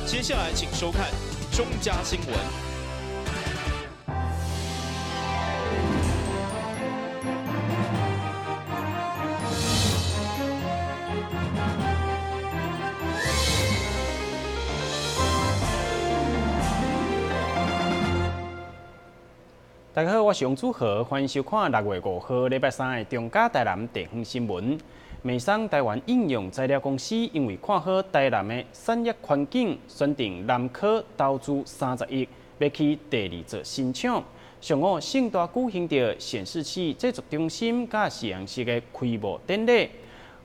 接下來請收看中嘉新聞。大家好，我是王祖豪，歡迎收看6月5號禮拜三的中嘉台南地方新聞。美商台灣應用材料公司因為看好台南的產業環境，選定南科投資30億，欲起第二座新廠。上午盛大舉行著顯示器製作中心佮實驗室的開幕典禮。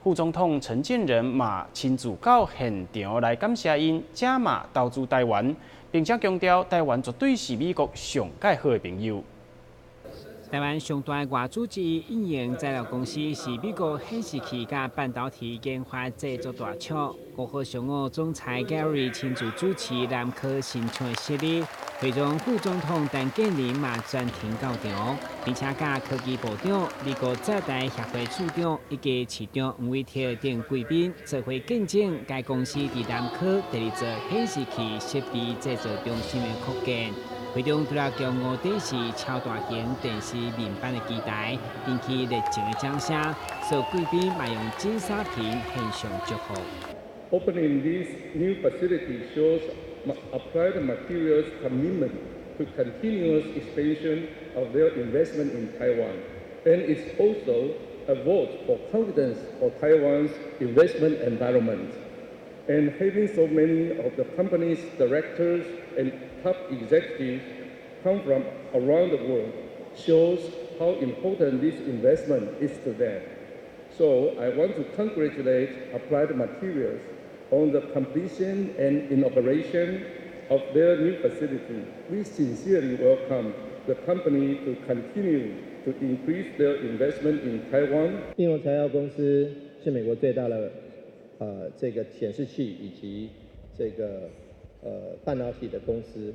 副總統陳建仁嘛親自到現場來感謝𪜶加碼投資台灣，並且強調台灣絕對是美國上蓋好的朋友。台灣上大外資之一應用材料公司是美國顯示器佮半導體研發製作大廠。5號上午，總裁 Gary 親自主持南科新廠的設立，會中副總統陳建仁嘛全程到場，並且佮科技部長、美國在台協會處長以及市長黃偉哲等貴賓做伙見證該公司佇南科第二座顯示器設備製造中心的擴建。會中除了將五頂是超大型電視面板的機台，引起熱情的掌聲，所有貴賓嘛用金沙瓶獻上祝福。 Opening this new facility shows Applied Materials' commitment to continuous expansion of their investment in Taiwan, and it's also a vote for confidence for Taiwan's investment environment. And having so many of the company's directors and top executives come from around the world shows how important this investment is to them. So I want to congratulate Applied Materials on the completion and inauguration of their new facility. We sincerely welcome the company to continue to increase their investment in Taiwan. 應用材料公司是美國最大的這個顯示器以及這個半導體的公司。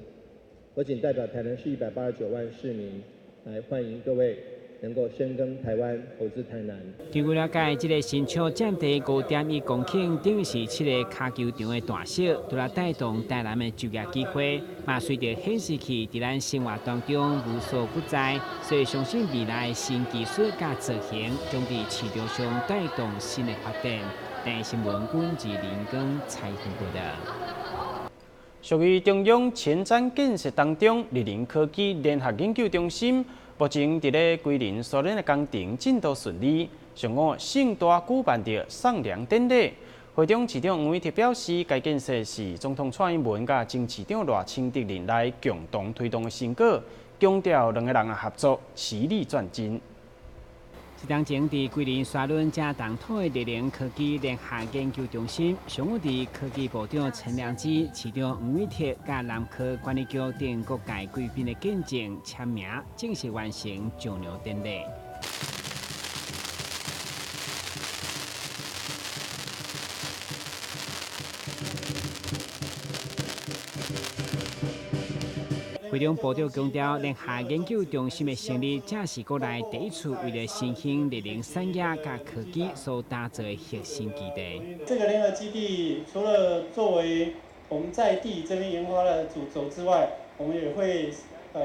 我謹代表台南市189萬市民來歡迎各位能夠深耕台灣，投資台南。據我了解，這個新廠佔地5.1公頃，等於是7個跤球場的大小，除了帶動台南的就業機會，嘛隨著顯示器佇咱生活當中無所不在，所以相信未來新技術佮造型將佇市場上帶動新的發展。台新聞阮志林光採訪報導。屬於中央前瞻建設當中，綠能科技聯合研究中心目前佇咧龜苓沙崙的工程進度順利。上午盛大舉辦著送糧典禮，會中市長黃偉哲表示，該建設是總統蔡英文佮前市長賴清德任內共同推動的成果，強調兩个人的合作，齊力鑽進。一當前佇龜苓沙崙正動土的綠能科技聯合研究中心，上午佇科技部長陳良基、市長黃偉哲佮南科管理局等各界貴賓的見證簽名，正式完成上糧典禮。會中部長強調，聯合研究中心的成立，正是國內第一次為了新興綠能產業佮科技所打造的核心基地。這個聯合基地除了作為我們在地這邊研發的主軸之外，我們也會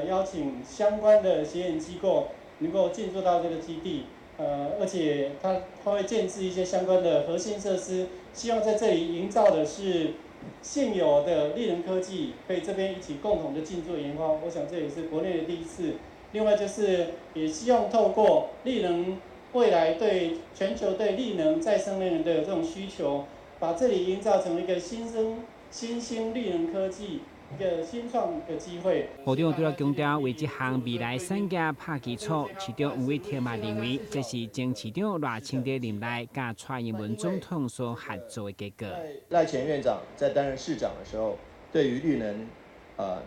邀請相關的協研機構能夠進駐到這個基地，而且它會建置一些相關的核心設施，希望在這裡營造的是現有的綠能科技，可以這邊一起共同的進駐研發，我想這也是國內的第一次。另外就是也希望透過綠能未來對全球對綠能再生能源的這種需求，把這裡營造成一個新生新興綠能科技一個新創的機會。部長除了強調為這項未來產業拍基礎，市長黃偉哲嘛認為這是前市長賴清德任內佮蔡英文總統所合作的結果。賴前院長在擔任市長的時候，對於綠能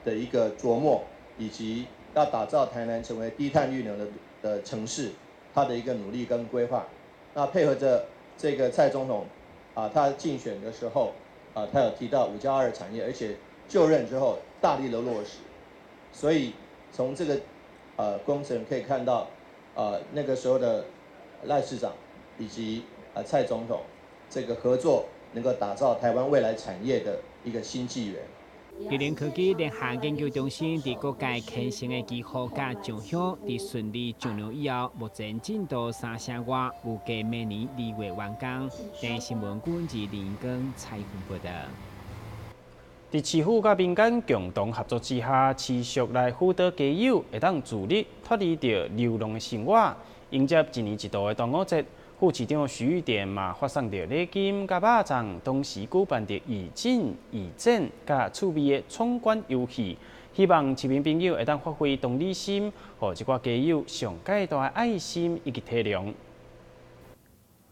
的一個琢磨，以及要打造台南成為低碳綠能的城市，他的一個努力跟規劃。那配合著這個蔡總統啊，他競選的時候啊，他有提到5+2產業，而且就任之後大力的落實，所以從這個工程可以看到，那個時候的賴市長以及蔡總統這個合作能夠打造台灣未來產業的一個新紀元。綠能科技聯合研究中心佇各界虔誠的祈福佮上香，佇順利上路以後，目前進度3成外，預計明年2月完工。電視新聞軍自林光採訪報導。佇市府佮民間共同合作之下，持續來輔導街友，會當自立脫離著流浪的生活，迎接一年一度的端午節。副市長徐玉典嘛發送著禮金佮肉粽，同時舉辦著義診、義剪佮趣味的闖關遊戲，希望市民朋友會當發揮同理心，予這寡街友上蓋大的愛心以及體諒。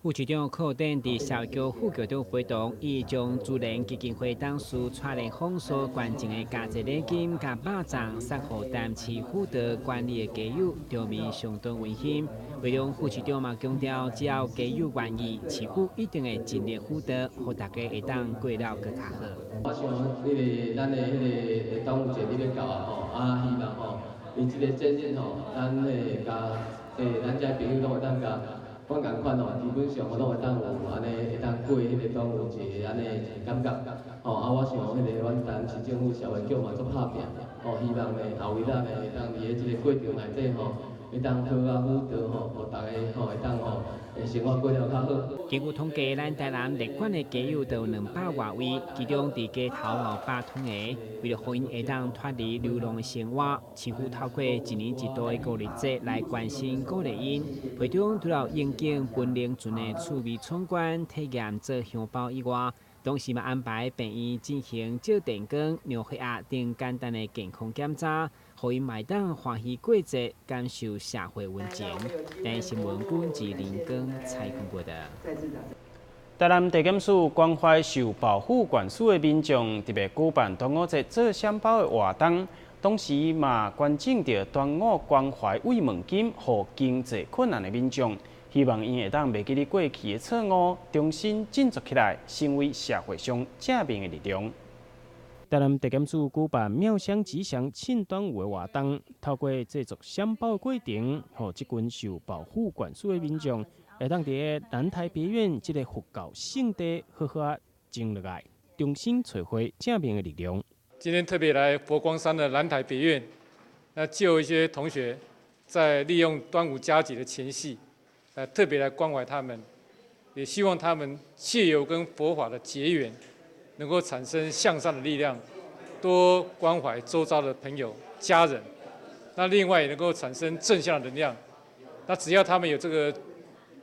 副市長柯典佇社會局副局長陪同，伊將自然基金會董事蔡連峰所捐贈的佳節禮金佮肉粽送予台南市輔導管理的街友，場面相當溫馨。會中副市長嘛強調，只要街友願意，市府一定會盡力輔導，予大家會當過了閣較好。我想，彼個咱的彼個端午節咧欲到啊吼，啊希望吼，佇這個節日吼，咱會佮咱遮朋友攏會當佮阮仝款吼，基本上攏會當有按呢會當過彼個端午節按呢感覺。吼啊，我想彼個阮台南市政府社會局嘛足拍拼，吼，希望呢後日仔呢會當佇咧這個過程內底吼，會當好啊輔導吼，予大家吼會當吼生活過了較好。根據統計，咱台南列管的街友都有200外位，其中佇街頭有100通個。為著予𪜶會當脫離流浪的生活，市府透過一年一度的鼓勵節來關心鼓勵𪜶。會中除了應景文靈船的趣味闖關體驗做香包以外，同時嘛安排病院進行照電光、量血壓等簡單的健康檢查，予𪜶嘛會當歡喜過節，感受社會溫情。電視新聞軍自林光採訪報導。台南地檢署關懷受保護管束的民眾，特別舉辦端午節做餡包的活動，同時嘛捐贈著端午關懷慰問金，予經濟困難的民眾，希望𪜶會當袂記得過去的錯誤，重新振作起來，成為社會上正面的力量。台南地檢署舉辦妙香吉祥慶端午的活動，透過製作餡包的過程，予這群受保護管束的民眾，會當佇咧蘭台別院這个佛教聖地好好仔靜落來，重新揣回正面的力量。今天特別來佛光山的蘭台別院，那就一些同學在利用端午佳節的前夕，來特別來關懷他們，也希望他們藉由跟佛法的結緣，能夠產生向上的力量，多關懷周遭的朋友、家人。那另外也能夠產生正向的能量。那只要他們有這個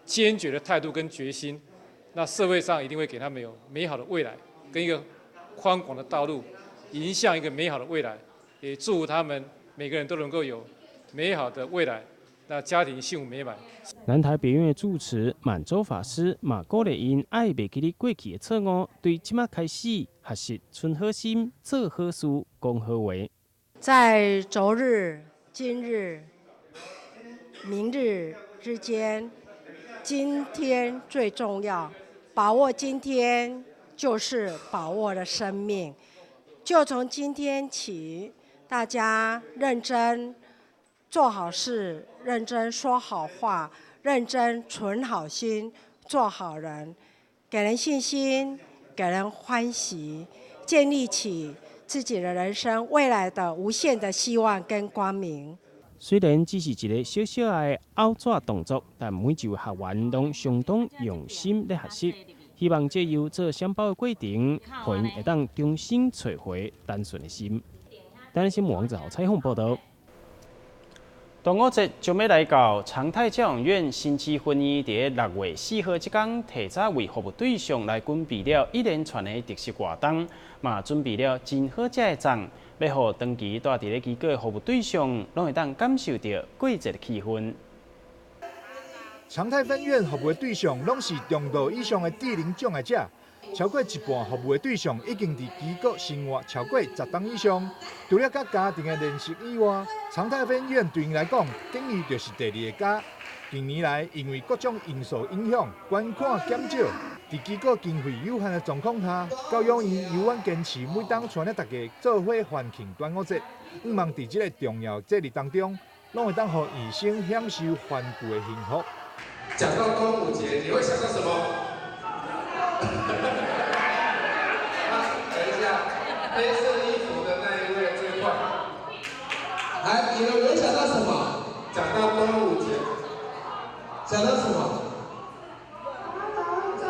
堅決的態度跟決心，那社會上一定會給他們有美好的未來，跟一個寬廣的道路，迎向一個美好的未來。也祝福他們每個人都能夠有美好的未來，那家庭幸福美滿。蘭台別院的住持滿洲法師嘛鼓勵𪜶愛袂記得過去的錯誤，對這馬開始學習存好心、做好事、講好話。在昨日、今日、明日之間，今天最重要，把握今天就是把握了生命。就從今天起，大家認真做好事，認真說好話，認真存好心，做好人，給人信心，給人歡喜，建立起自己的人生未來的無限的希望跟光明。雖然只是一个小小的拗紙動作，但每一位學員攏相當用心咧學習，希望藉由做餡包的過程，予𪜶會當重新揣回單純的心。台南新聞王子豪採訪報導。端午節將欲來到，長泰教養院新市分院佇6月4號這工，提早為服務對象來準備了一連串的特色活動，嘛準備了真好食的粽，欲予長期蹛佇咧機構的服務對象，攏會當感受著過節的氣氛。長泰分院服務的對象攏是中度以上的智能障礙者，超過一半服務的對象已經佇機構生活超過10冬以上。除了佮家庭的連繫以外，長泰分院對𪜶來講，等於就是第二個家。近年來，因為各種因素影響，捐款減少，佇機構經費有限的狀況下，教養院猶原堅持每冬帶領大家做伙歡慶端午節，向望佇這个重要節日當中，攏會當予醫生享受團聚的幸福。講到端午節，你會想到什麼？黑色衣服的那一位最快。來，你們聯想到什麼？講到端午節，想到什麼？划龍舟。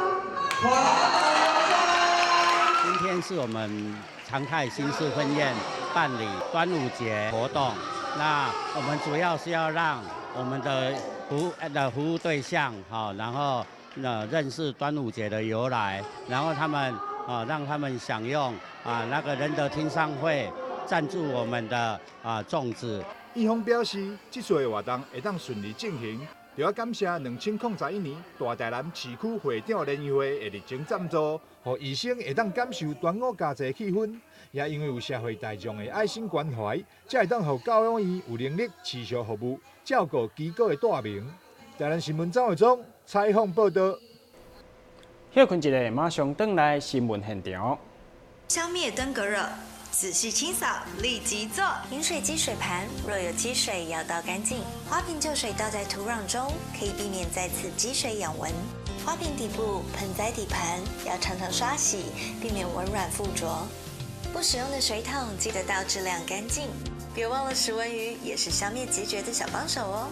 今天是我們長泰新市分院辦理端午節活動，那我們主要是要讓我們的服務對象，然後認識端午節的由來，然後他們讓他們享用那個仁德青商會贊助我們的粽子。伊方表示，這次的活動會當順利進行，就要感謝2011年大台南市區會長聯誼會的熱情贊助，予醫生會當感受端午佳節氣氛，也因為有社會大眾的愛心關懷，才會當予教養院有能力持續服務，照顧基國的大名。台南新聞張偉忠採訪報道。歇睏一下，馬上轉來新聞現場。消滅登革熱，仔細清掃，立即做。飲水機水盤若有積水，要倒乾淨。花瓶舊水倒在土壤中，可以避免再次積水養蚊。花瓶底部、盆栽底盤要常常刷洗，避免蚊卵附着。不使用的水桶記得倒置晾乾淨。別忘了食蚊魚也是消滅孑孓的小幫手哦。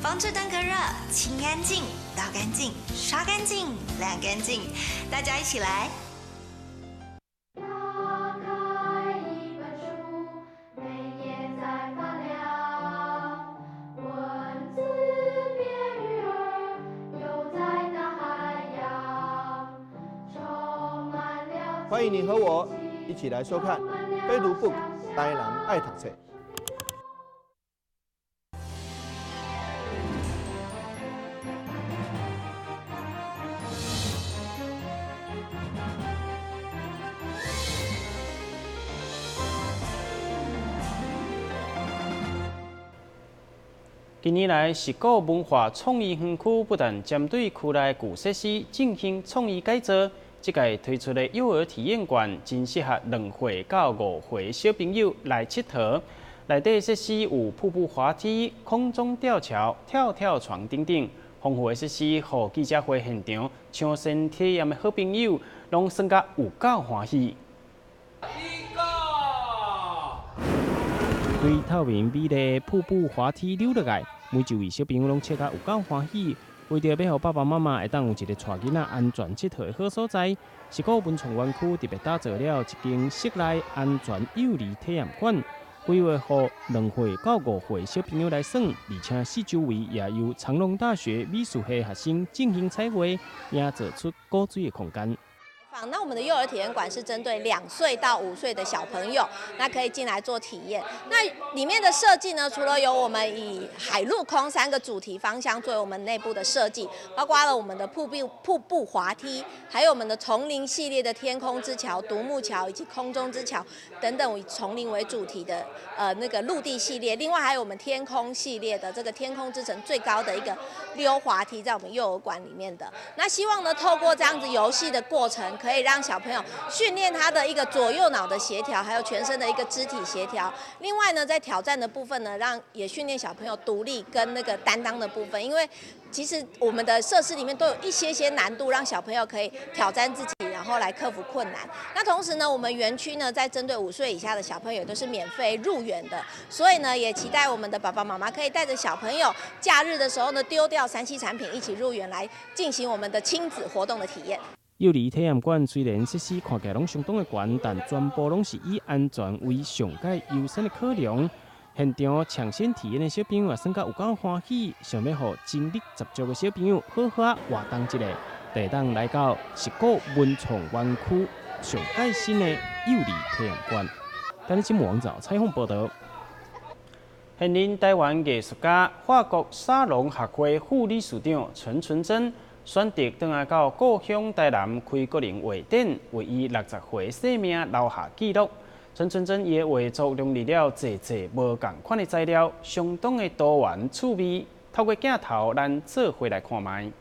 防治登革熱，清乾淨，倒乾淨，刷乾淨，晾乾淨，大家一起來。打開一本書，每頁在發亮，文字變魚兒，游在大海洋，充滿了。歡迎你和我一起來收看《非讀 book 台南愛讀冊》。近年來，十鼓文化創意園區不但針對區內舊設施進行創意改造，這屆推出的幼兒體驗館真適合2歲到5歲小朋友來𨑨迌。內底設施有瀑布滑梯、空中吊橋、跳跳床等等，豐富的設施，予記者會現場搶先體驗的好朋友，攏耍甲有夠歡喜。規透明美麗瀑布滑梯溜落來，每一位小朋友攏笑甲有夠歡喜。為著欲予爸爸媽媽會當有一個帶囡仔安全𨑨迌的好所在，十鼓文創園區特別打造了一間室內安全幼兒體驗館，規劃予2歲到5歲小朋友來耍，而且四周圍也由長榮大學美術系學生進行彩繪，營造出古錐的空間。那我們的幼兒體驗館是針對2歲到5歲的小朋友，那可以進來做體驗。那裡面的設計呢，除了有我們以海陸空3個主題方向作為我們內部的設計，包括了我們的瀑布滑梯，還有我們的叢林系列的天空之橋、獨木橋以及空中之橋等等，以叢林為主題的那個陸地系列。另外還有我們天空系列的這個天空之城最高的一個溜滑梯，在我們幼兒館裡面的。那希望呢，透過這樣子遊戲的過程，可以讓小朋友訓練他的一個左右腦的協調，還有全身的一個肢體協調。另外呢，在挑戰的部分呢，也訓練小朋友獨立跟那個擔當的部分。因為其實我們的設施裡面都有一些些難度，讓小朋友可以挑戰自己，然後來克服困難。那同時呢，我們園區呢，在針對5歲以下的小朋友都是免費入園的，所以呢，也期待我們的爸爸媽媽可以帶着小朋友，假日的時候呢，丟掉3C產品，一起入園來進行我們的親子活動的體驗。幼兒體驗館雖然設施看起來攏相當的懸，但全部攏是以安全為上蓋優先的考量。現場搶先體驗的小朋友也耍甲有夠歡喜，想欲予精力十足的小朋友好好活動一下，就會當來到十鼓文創園區上蓋新的幼兒體驗館。等你新聞網站採訪報道。現任台灣藝術家、法國沙龍學會副理事長陳純真選擇轉來到故鄉台南開個人畫展，為伊60歲生命留下記錄。陳純真伊的畫作融入了濟濟無仝款的材料，相當的多元趣味。透過鏡頭，咱做伙來看覓。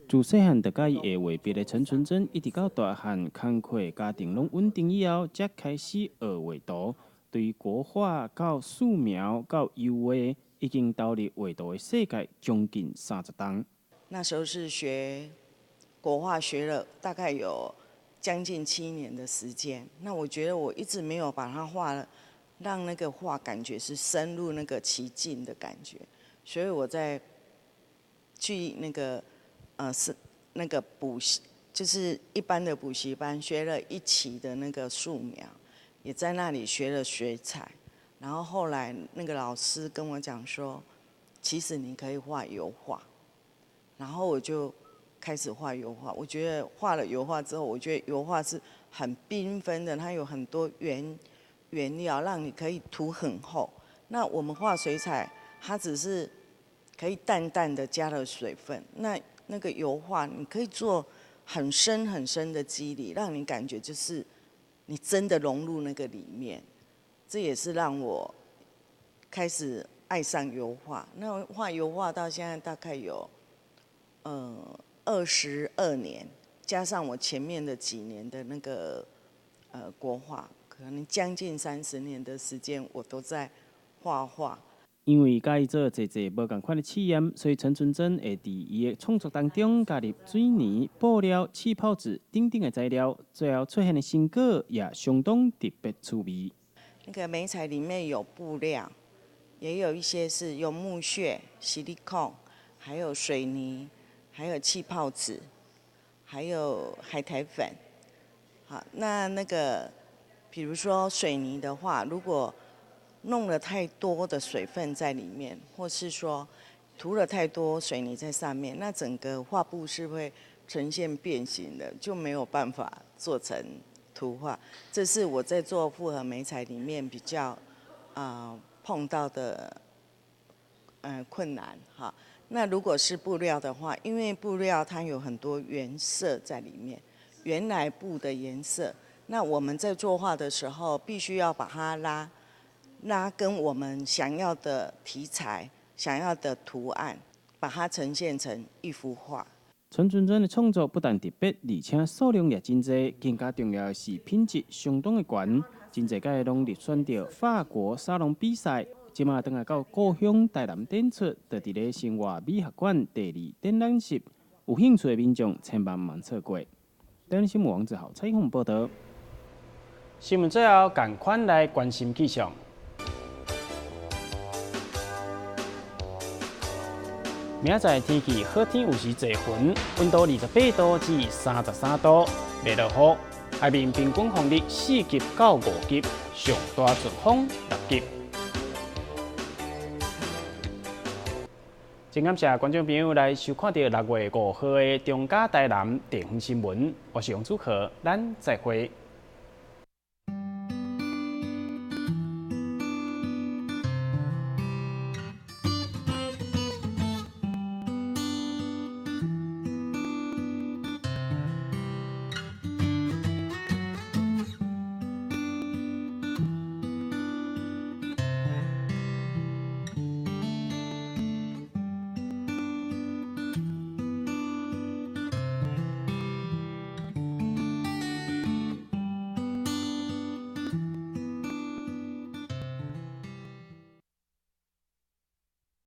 自細漢就佮意畫畫筆的陳純真，一直到大漢工課家庭攏穩定以後，才開始學畫圖。對國畫到素描到油畫，已經投入畫圖的世界將近30冬。那時候是學國畫，學了大概有将近7年的时间。那我觉得我一直没有把它画了，让那个画感觉是深入那个其境的感觉，所以我在去那个是那个补习，就是一般的补习班学了一期的那个素描，也在那里学了水彩，然后后来那个老师跟我讲说，其实你可以画油画，然后我就开始画油画。我觉得画了油画之后，我觉得油画是很缤纷的，它有很多原料让你可以涂很厚。那我们画水彩，它只是可以淡淡的加了水分。那个油画，你可以做很深很深的肌理，让你感觉就是你真的融入那个里面。这也是让我开始爱上油画。那画油画到现在大概有22年，加上我前面的几年的那个国画，可能将近30年的时间，我都在画画。因为佮意做濟濟無仝款的試驗，所以陳純真會佇伊的創作當中加入水泥、布料、氣泡紙等等的材料，最後出現的成果也相當特別趣味。那個媒材裡面有布料，也有一些是用木屑、矽利康，還有水泥，還有氣泡紙，還有海苔粉。好，那個，比如說水泥的話，如果弄了太多的水分在裡面，或是說塗了太多水泥在上面，那整個畫布是會呈現變形的，就沒有辦法做成圖畫。這是我在做複合媒材裡面比較碰到的困難哈。那如果是布料的話，因為布料它有很多原色在裡面，原來布的顏色，那我們在作畫的時候，必須要把它拉拉跟我們想要的題材、想要的圖案，把它呈現成一幅畫。陳純真的創作不但特別，而且數量也真濟，更加重要的是品質相當的懸，真濟擺攏入選著法國沙龍比賽。這馬轉來到故鄉台南展出，就佇咧生活美學館第二展覽室，有興趣的民眾千萬毋通錯過。台灣新聞王子豪採訪報道。新聞最後，仝款來關心氣象。明仔載天氣好天有時濟雲，溫度28度至33度，袂落雨。海面平均風力4級到5級，上大陣風6級。真感謝觀眾朋友來收看著6月5號的中嘉台南地方新聞，我是楊祖和，咱再會。